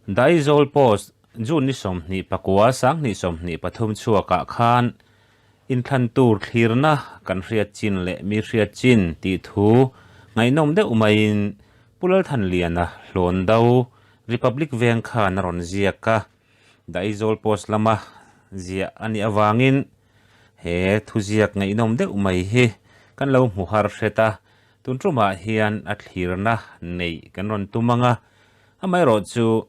Daizawl Post, June ni 29, 2023 chhuakah khan inthlan tur thlirna kan hriat chin leh mi hriat chin tih thu ngaihnawm deuh maiin Pu Lalthanliana hlawn do Republic veng khan a rawn ziak a. Daizawl Post lama ziah a nih avangin he thuziak ngaihnawm deuh mai hi kan lo hmu har hret a, tun tumah hian a thlirna neih kan rawn tum ang a. Amaherawhchu,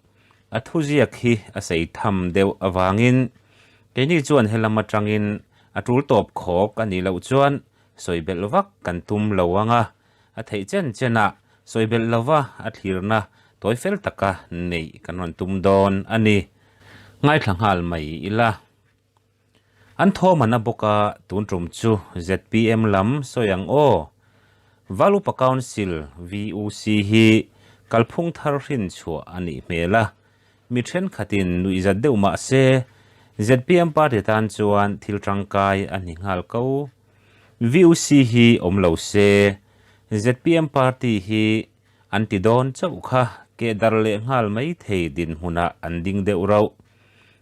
a thuziak hi a sei tham deuh avangin keini chuan helam atangin a tul tawp khawk a nih loh chuan sawi belh vak kan tum lo ang a, a theih chen chenah sawi belh lova a thlirna tawi fel taka neih kan rawn tum dawn a ni. Ngaithla nghal mai ila. An thawmana bawka tun tum chu zpm lam sawi ang aw. Valupa Council, VUC, hi kalphung thar hrin chhuah a nih hmel a, mi thenkhatin nuihzat deuh mah se zpm party tan chuan thil tangkai a ni nghal ko. VUC hi awm lo se zpm party hi an ti dawn chauh kha keh darh leh nghal mai thei dinhmunah an ding deuh rauh.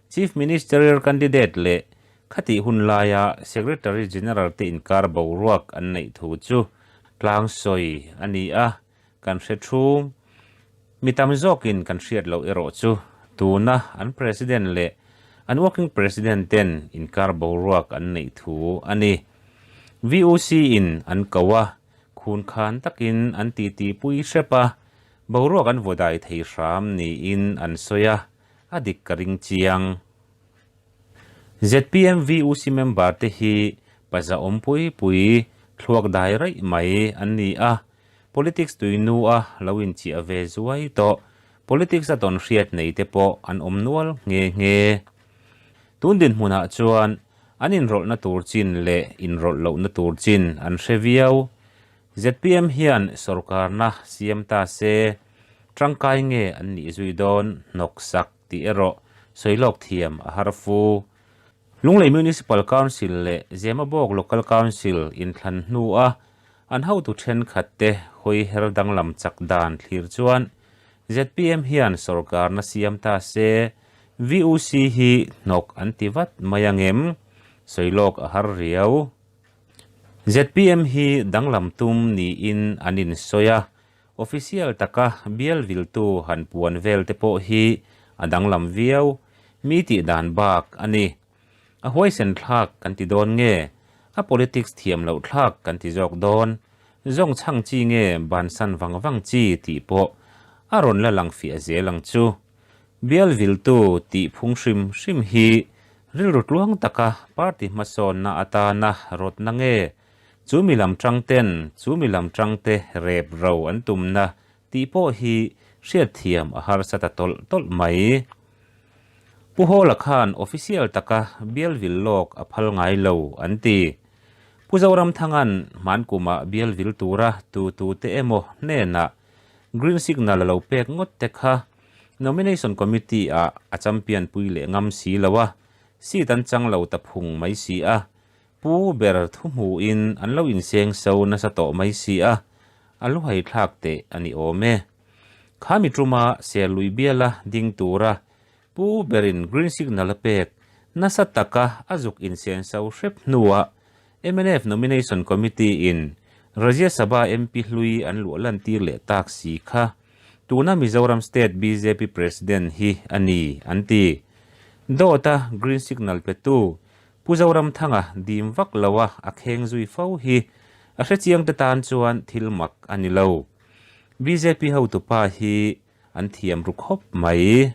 Chief Ministerial candidate leh khatih hun laia Secretary General te inkar boruak an neih thu chu tlang sawi a ni a, kan hre thum. Mi tam zawkin kan hriat loh erawh chu tuna an President leh an Working President ten inkar boruak an neih thu a ni. VUC in an ko a, khun khan takin an titi pui hrep a, boruak an vawdai thei hram niin an sawi a. A dik ka ring chiang. Zpm VUC member te hi paza awm pui pui thluak dai raih mai an ni a, politics tui nu a lo inchiah ve zuai tawh, politics a tawn hriat nei te pawh an awm nual nghe nghe. Tun dinhmunah chuan an inrawlhna tur chin leh inrawlh lohna tur chin an hre viau. Zpm hian sorkarna siam ta se, tangkai nge an nih zui dawn hnawk sak tih erawh sawi lawk thiam a har fu. Lunglei Municipal Council leh Zemabawk Local Council inthlan hnua an hotu thenkhat te hawi her danglam chak dan thlir chuan zpm hian sorkarna siam ta se VUC hi hnawk an ti vat mai angem? Sawi lawk a har riau. Zpm hi danglam tum niin an insawi a, official taka bial viltu han puan vel te pawh hi a danglam viau, mi tih dan bak a ni. A huaisen thlak kan ti dawn nge, a politics thiam loh thlak kan ti zawk dawn, zawng chhang chi nge bansan vang vang chi tih pawh a rawn la lang fiah zel ang chu. Bial viltu tih phung hrim hrim hi rilru tluang taka party hmasawnna atana rawtna nge chu mi lam tang ten chu mi lam tang te rep ro an tumna tih pawh hi hriatthiam a harsa ta tawlh tawlh mai. Pu Hawla khan official taka bial vil lawk a phal ngai lo an ti. Pu Zoramthanga'n hmankumah bial vil tura tu tu te emaw hnenah Green signal a lo pek ngawt te kha Nomination Committee ah a champion pui leh ngam si lo a, seat an chang lo ta phung mai si a, pu ber thu hmuhin an lo inseng so nasa tawh mai si a, a luhai thlak teh a ni awm e. Kha mi tuma Serlui biala ding tura pu berin green signal a pek nasa taka a zuk inseng so hrep hnuah Mnf Nomination Committee in Rajya Sabha MP hlui an luah lantir leh tak si kha tuna Mizoram State bjp President hi a ni an ti. Dawta green signal petu Pu Zoramthanga dim vak loa a kheng zui fo hi a hrechiang te tan chuan thil mak a ni lo. Bjp hotupa hi an thiam ru khawp mai.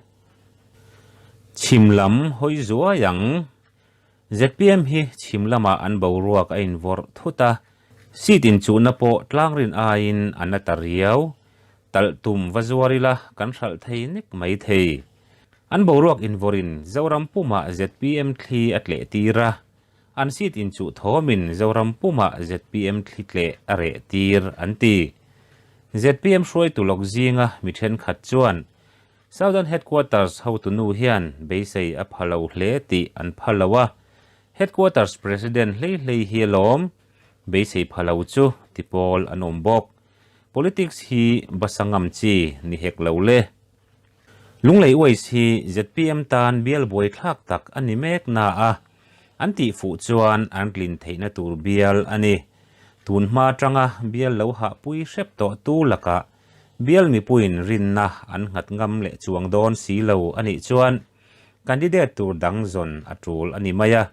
Chhim lam hawi zuai ang. Zpm hi chhim lamah an boruak a invawrh thut a, seat inchuhna pawh tlangrin aiin a na ta riau. Talh tum va zuar ila kan hralh thei nek mai thei. An boruak invawrhin Zoram pumah zpm thli a tleh tir a, an seat inchuh thawmin Zoram pumah zpm thli tleh a reh tir an ti. Zpm hruaitu lawk zinga mi thenkhat chuan Southern Headquarters hotunu hian beisei a pha lo hle tih an pha lo a, Headquarters President hlei hlei hi alawm beisei pha lo chu ti pawl an awm bawk. Politics hi basa ngam chi ni hek lo le. Lunglei Waste hi zpm tan bial buaithlak tak a ni mek na a, an tih fuh chuan an tlin theihna tur bial a ni. Tun hma atanga bial lo hahpui hrep tawh tu lakah bial mipuiin rinna an nghat ngam leh chuang dawn si lo a nih chuan candidate tur dang zawn a tul a ni mai a.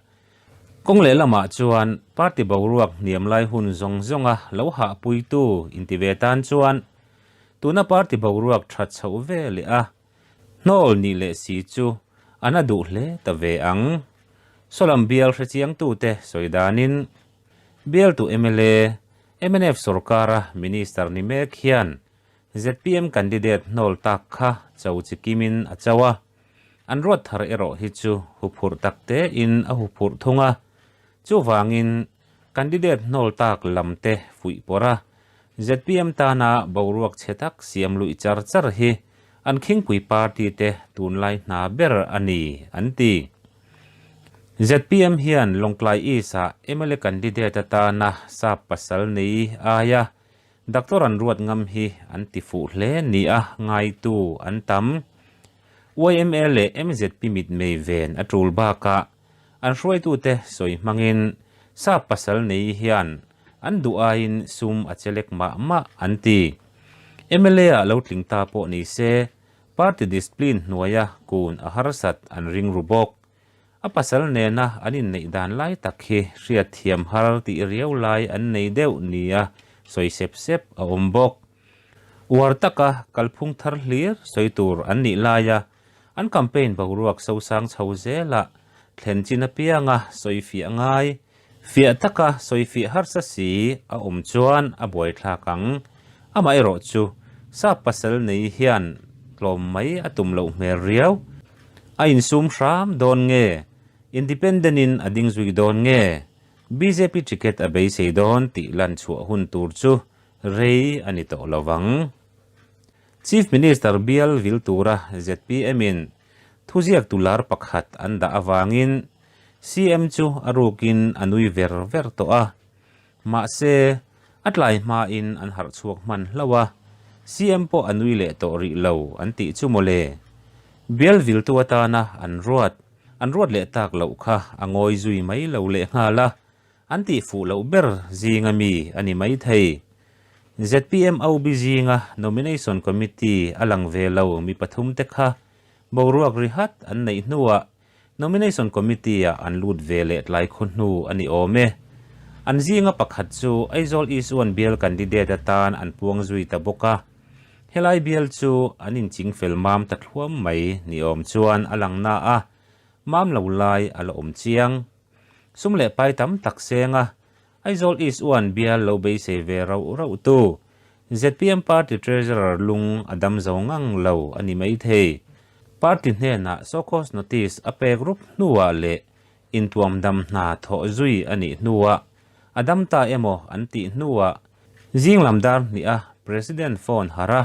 Kawng lehlamah chuan party boruak hniam lai hun zawng zawnga lo hahpuitu inti ve tan chuan Tuna party boruak tha chhoh ve leh a, hnawl nih leh si chu a na duh hle ta ve ang. Sawlam bial hrechiangtute sawi danin, bialtu mla, mnf sorkara minister ni mek hian zpm candidate hnawl tak kha cho chi kimin a cho a, an ruat thar erawh hi chu huphurh tak tein a huphurh thung a, chuvangin Candidate hnawl tak lam te fuih pawrh a, zpm tana boruak chhe tak siam luih char char hi an khingpui party te tunlai hna ber a ni, an ti. Zpm hian Lawngtlai East-ah mla candidate atana sap pasal nei aia doctor an ruat ngam hi an ti fuh hle nia ngaitu an tam. Yma leh mzp mitmei ven a tul bakah An hruaitute sawi hmangin sap pasal nei hian an duh aiin sum a chelek mah mah an ti. Mla ah lo tling ta pawh ni se party discipline hnuaia kun a harsat an ring ru bawk. A pasal nena an inneih dan lai tak hi hriat thiam har tih riau lai an nei deuh nia sawi sep sep a awm bawk. Uar taka kalphung thar hlir sawi tur an nih laia An campaign boruak sosang chho zelah thlen chin apianga sawifiah ngai, fiah taka sawifiah harsa si a awm chuan a buaithlak ang. Amaherawh chu sap pasal nei hian tlawm mai a tum loh hmel riau. A insum hram dawn nge? Independent in a ding zui dawn nge? Bjp ticket a beisei dawn tih lan chhuah hun tur chu rei a ni tawh lo vang. Chief Minister bial vil tura zpm in thuziak tular pakhat an dah avangin CM chu a rukin a nui ver ver tawh a. Mahse, a tlai hmain an harh chhuak hman hlauh a, CM pawh a nui leh tawh rih lo an tih chu mawle. Bial viltu atana an ruat, an ruat leh tak loh kha a ngawi zui mai lo lehnghal a, An tih fuh loh ber zinga mi a ni maithei. Zpm OB zinga Nomination Committee a lang ve lo mi pathum te kha boruak ri hat an neih hnuah Nomination Committee-ah an lut ve leh tlai khaw hnu a ni awm e. An zinga pakhat chu Aizawl East One bial candidate atan an puang zui ta bawk a. Helai bial chu an inching fel mam ta thluam mai ni awm chuan a lang na a, mam lo lai a la awm chiang. Sum leh pai tam tak seng a, Aizawl East One bial lo beisei ve rauh rauh tu, zpm Party Treasurer lung a dam zo ngang lo a ni maithei. Party hnenah Sawkhaw's Notice a pek rup hnuah leh intuam dam hna thawh zui a nih hnuah a dam ta emaw an tih hnuah zing lam dar hnih a President phone harh a,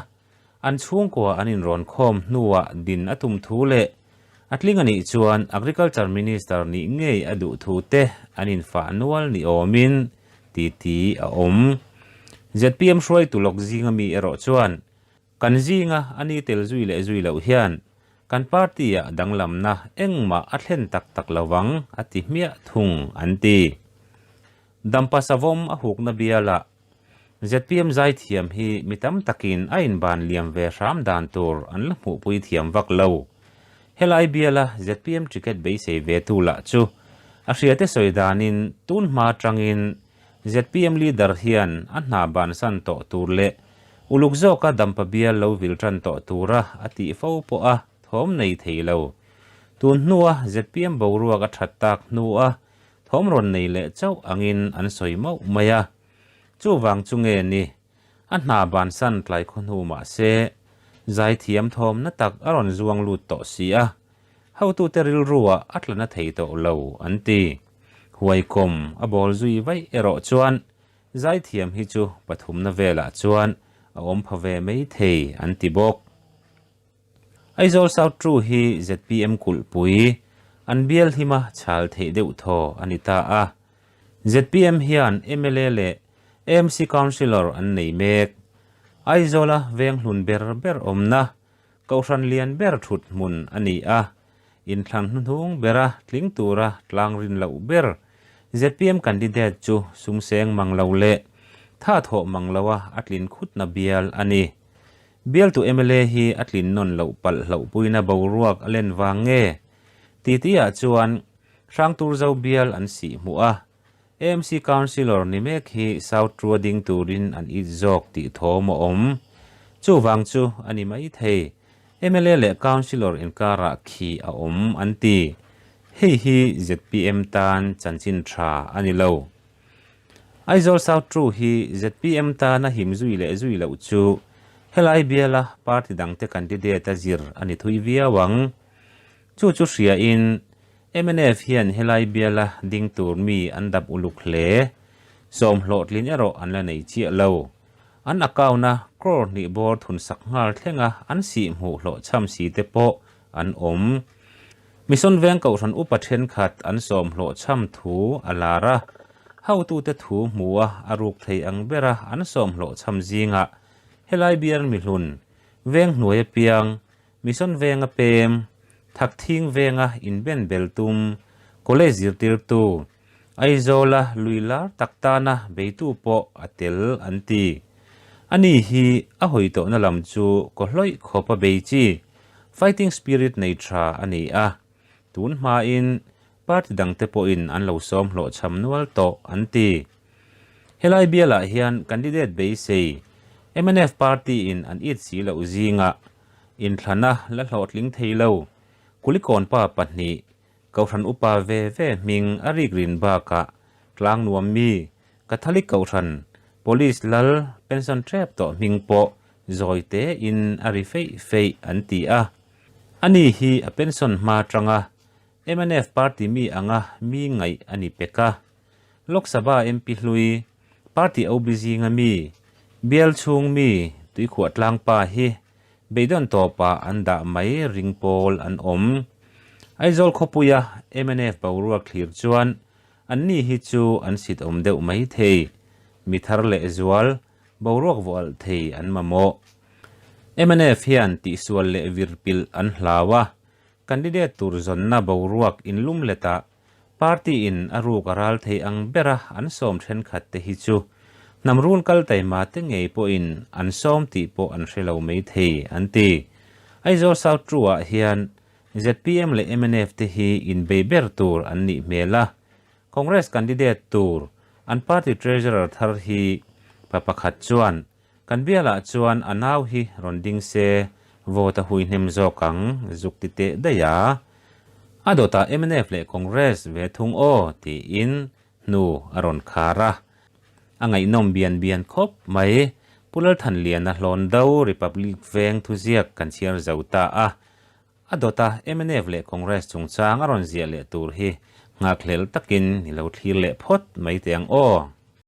An chhungkua an inrawn khawm hnuah din a tum thu leh a tling a nih chuan Agriculture Minister nih ngei a duh thu te an infah nual ni awmin titi a awm. Zpm hruaitu lawk zinga mi erawh chuan kan zinga a ni tel zui leh zui loh hian kan party-ah danglamna engmah a thlen tak tak lovang a ti hmiah thung an ti. Dampa savawm a hukna bialah Zpm zaithiam hi mi tam takin a inban liam ve hram dan tur an la hmuhpui thiam vak lo. Helai biala zpm ticket beisei ve tu lah chu a hriate sawi danin tun hma atangin zpm leader hian a hna bansan tawh tur leh uluk zawka dampa bial lo vil tan tawh tura a tih fo pawh a thawm nei thei lo. Tun hnua zpm boruak a that tak hnua Thawm rawn nei leh chauh angin an sawi mauh mai a, chuvang chu nge ni, a hna bansan tlai khaw hnu mah se, zaithiam thawmna tak a rawn zuang lut tawh si a, hotute rilruah a tla na thei tawh lo an ti. Huaikawm a bawl zui vaih erawh chuan zaithiam hi chu pathumna velah chuan a awm pha ve mai thei an ti bawk. Aizawl South True hi zpm kulhpui an bial hima chhal theih deuh thaw a ni ta a. Zpm hian mla leh AMC Councillor an nei mek. Aizawla veng hlun ber ber awmna. Kohhran lian ber thut hmun a ni a, inthlan hnuhnung bera tling tura tlang rin loh ber zpm candidate chu sumseng mang lo leh tha thawh mang loa a tlin khutna bial a ni. Bialtu mla hi a tlin nawn loh palh hlauhpuina boruak a len vang nge? Titi-ah chuan Hrangturzo bial an sih hmuh a, AMC Councillor ni mek hi South Trua ding turin an it zawk tih thawm a awm. Chuvang chu a ni mai thei. Mla leh Councillor inkarah khi a awm an ti. Hei hi zpm tan chanchin tha a ni lo. Aizawl South Tru hi zpm tana him zui leh zui loh chu helai biala party dangte candidate a zir a ni thui viau ang. Chu chu hriain Mnf hian helai biala ding tur mi an dap uluk hle. Sawm hlawhtlin erawh an la nei chiah lo. An account-a crore hnih bawr thun sak nghal thlenga an sih hmuh hlawhchham si te pawh an awm. Mission veng kohhran upa thenkhat an sawm hlawhchham thu a lar a, hotute thu hmua a ruk thei ang bera an sawm hlawhchham zingah helai bial mihlun veng hnuai apiang Mission venga pem, Thakthing venga inben bel tum, College zirtirtu, Aizawla lui lar tak tana beitu pawh a tel an ti. Ani hi a hawi tawhna lam chu kaw hlawih khawpa bei chi, fighting spirit nei tha a ni a. Tun hmain party dangte pawhin an lo sawm hlawhchham nual tawh an ti. Helai bialah hian candidate beisei mnf party-in an it si loh zingah Inthlana la hlawhtling thei lo, Kulikawn pa pahnih, Kohhran upa ve ve hming a rik rin bakah tlang nuam mi, Catholic Kohhran, Police lal pension tep tawh hming pawh zawi tein a ri feih feih an ti a. Ani hi a pension hma tanga mnf party mi anga mi ngaih a ni pek a. Lok Sabha MP hlui, party OB zinga mi, bial chhung mi tuikhuah tlang pa hi beidawn tawpah an dah mai ring pawl an awm. Aizawl khawpuia mnf boruak thlir chuan anni hi chu an sit awm deuh mai thei. Mi thar leh zual, boruak vawh alh thei an mamawh. Mnf hian tihsual leh virpilh an hlau a, candidate tur zawnna boruak inlum letah Party in a ruk a ral thei ang bera an sawm thenkhat te hi chu hnam run kal taima te ngei pawhin an sawm tih pawh an hre lo mai thei an ti. Aizawl South True ah hian zpm leh mnf te hi inbei ber tur an nih hmel a, Congress candidate tur an party treasurer thar hi pa pakhat chuan kan bialah chuan a nau hi rawn ding se vote a hui hnem zawk ang zuk ti teh daih a. A dawtah mnf leh Congress ve thung aw tiin hnu a rawn khar a. A ngaihnawm bian bian khawp mai. Pu Lalthanliana hlawn do Republic veng thuziak kan chhiar zo ta a. A dawta mnf leh Congress chungchang a rawn ziah leh tur hi nghakhlel takin i lo thlir leh phawt mai teh ang aw.